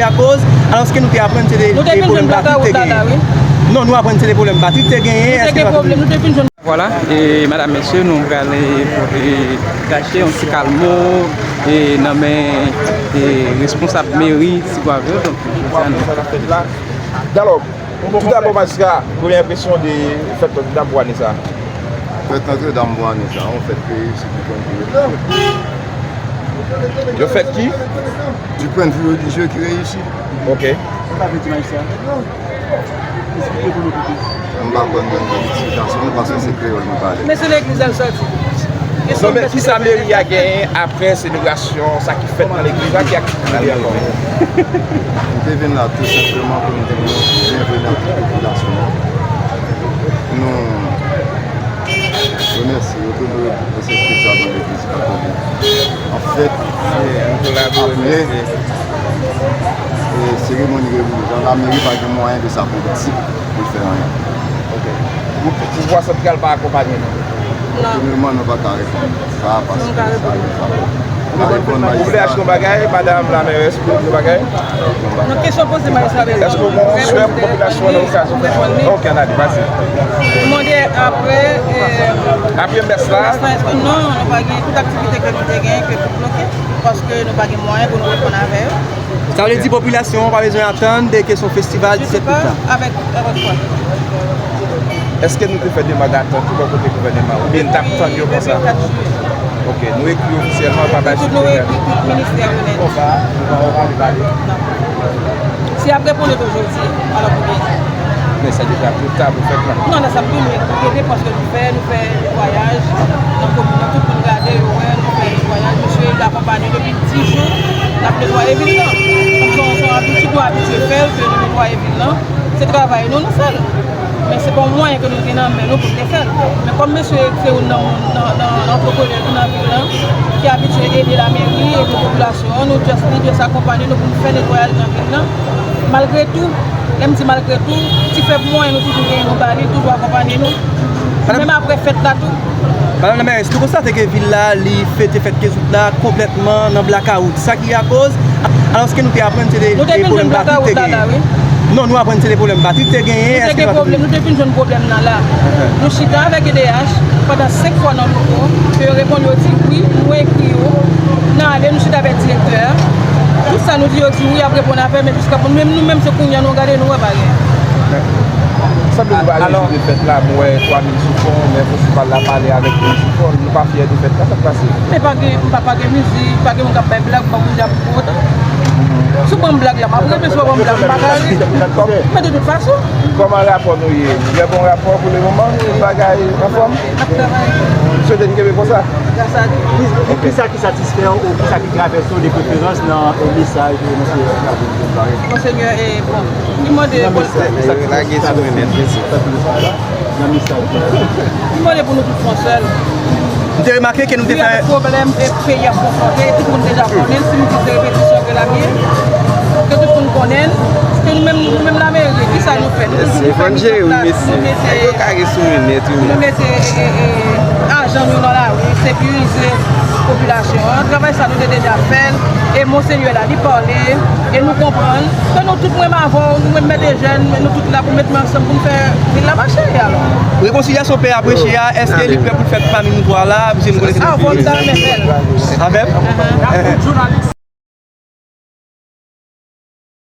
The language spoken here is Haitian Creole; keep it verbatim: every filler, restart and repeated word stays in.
Akoz, alòske nou te aprann se de pwoblèm batri te genyen. Non, nou aprann se de pwoblèm batri te genyen. Èske nou te gen pwoblèm, nou te fin jwenn. Vwala, e madam, mesye, nou prale pote, chache yon ti kalmo e nan men e responsab meri Tigwav yo. Donk, jodi a nou. Dyalòg. Toudabò, majistra, premye enpresyon de fèt Notredam pou ane sa a? Fèt Notredam pou ane sa a, yon fèt ki reyisi du point de vue relijye. Yon fèt ki? Du point de vue religieux ki reyisi. Ok. Sa sa vle di, majistra? Esplike pou nou plis. M pa konn menm nan eksplikasyon, paske se kreyòl mwen pale. Men se legliz al sòti. Non, men kisa meri a genyen apre selebrasyon, sa ki fèt nan legliz la, ki aktivite li ankò? Nou te vin la tou senpleman pou nou di nou byenveni ak tout popilasyon an. Nou remèsye yo tou, nou remèsye espesyalman legliz katolik. Anfèt, apre e seremoni relijyez la, meri pa gen mwayen de sa politik pou l fè anyen. Ok. Pou, pouvwa santral pa akonpanye nou? Non. Pou lemoman, nou pa ka reponn sa, paske sa, sa, nou pa ka reponn. Ou vle achte yon bagay, madam la mèrès, ou vle achte yon bagay? Non, kesyon poze, majistra Bèlè. Èske w gen yon swè pou popilasyon an nan okazyon sa? Ok, ann ale, pase. Mande apre, e, apre mès la? Mès la, èske non, nou pa gen tout aktivite ke nou te gen, ke tout bloke, paske nou pa gen mwayen pou nou reponn avè yo. Sa vle di popilasyon an pa bezwen atann de kesyon festival disèt out la? Avèk, avèk kwa? Èske nou te fè demann atant tou bò kote gouvènman an, oubyen n t ap tann yo konsa? Depi, depi kat jiyè. Ok, nou ekri ofisyèlman, pa bay sou. Nou ekri tout ministè yo nèt. Konsa, nou pa pale, pale. Non. Si y ap reponn yo tou jodi, alò pou byen. Men se deja tout ta pou fèt la. Non, nan sa tou, nou ekri, paske nou fè, nou fè netwayaj nan komin nan, tout moun gade, yo wè, nou fè netwayaj. Mesye yo akonpanye depi dis jou, n ap netwaye vil lan. Donk, se yon, se yon abitid nou abitye fè l, ke nou netwaye vil lan. Se travay nou, nou fè l. Men se pa yon mwayen ke nou gen nan men nou pou n te fè l. Men kòm mesye se youn nan, nan, nan, nan antreprene ki nan vil lan, ki abitye ede lameri, ede popilasyon an, nou just, li just akonpanye nou pou n fè netwayaj nan vil lan. Malgre tou, lè m di malgre tou, ti fèb mwayen nou toujou genyen, nou ba li, toujou akonpanye nou. Menm apre fèt la tou. Madam lamèrès, nou konstate ke vil la, li fete fèt kenz out la konplètman nan blakawout. Sa ki akoz, alòske nou te aprann se de, de pwoblèm batri te genyen. Non, nou aprann se de pwoblèm batri te genyen. Nou te gen pwoblèm, nou te fin jwenn pwoblèm nan la. Nou chita avèk E D H pandan senk fwa nan loko, ke yo reponn yo di wi, nou ekri yo. Nan ale, nou chita avèk direktè a. Tout sa nou di yo di wi, y ap reponn avè, men jiska pou nou menm, nou menm se kounye a nou gade, nou wè pa gen. Sanble nou pa rejwi de fèt la, m wè twa mil sou fon, men prensipal la pale avèk moun sou fon, nou pa fyè de fèt la, sa k pase? Men pa gen, pa, pa gen mizik, pa gen moun k ap bay blag, pa moun ap pou otan. Si w ban m blag la, m ap ri, men si w pa ban m blag, m pa ka ri. Men de tout fason. Kòman rapò nou ye? Trè bon rapò pou le moman, tout bagay anfòm? N ap travay. M swete n kenbe konsa. Gras a Dye. Ki, ki, kisa ki satisfè w ou kisa ki travèse w de preferans nan, e, mesaj Monseyè Flavien Jean Barré? Monseyè, e, bon, li mande pou l. Lage sou mwen nèt, mesye. Nan mesaj. Li mande pou nou tout fè yon sèl. M te remake ke nou te fè. Wi, avèk pwoblèm e peyi ap konfwonte, tout moun deja konnen, si nou di se repetisyon ke l ap ye, ke tout moun konnen, ke nou menm, nou menm lameri, kisa nou fè? Nou toujou nou fè mitan plas, nou mete, nou mete, e, e, e, ajan nou nan lari, sekirize popilasyon an. Travay sa nou te deja fè l, e Monseyè la, li pale, e nou konprann ke nou tout, mwen menm avè w, nou menm mèt de jèn, nou tout la pou met men ansanm pou n fè vil la mache, alò. Rekonsilyasyon pè a preche a, èske li prè pou l fèt pami nou twa la, piske nou konnen se... Ah, bon, m ta renmen fè l. Avè m? Aham.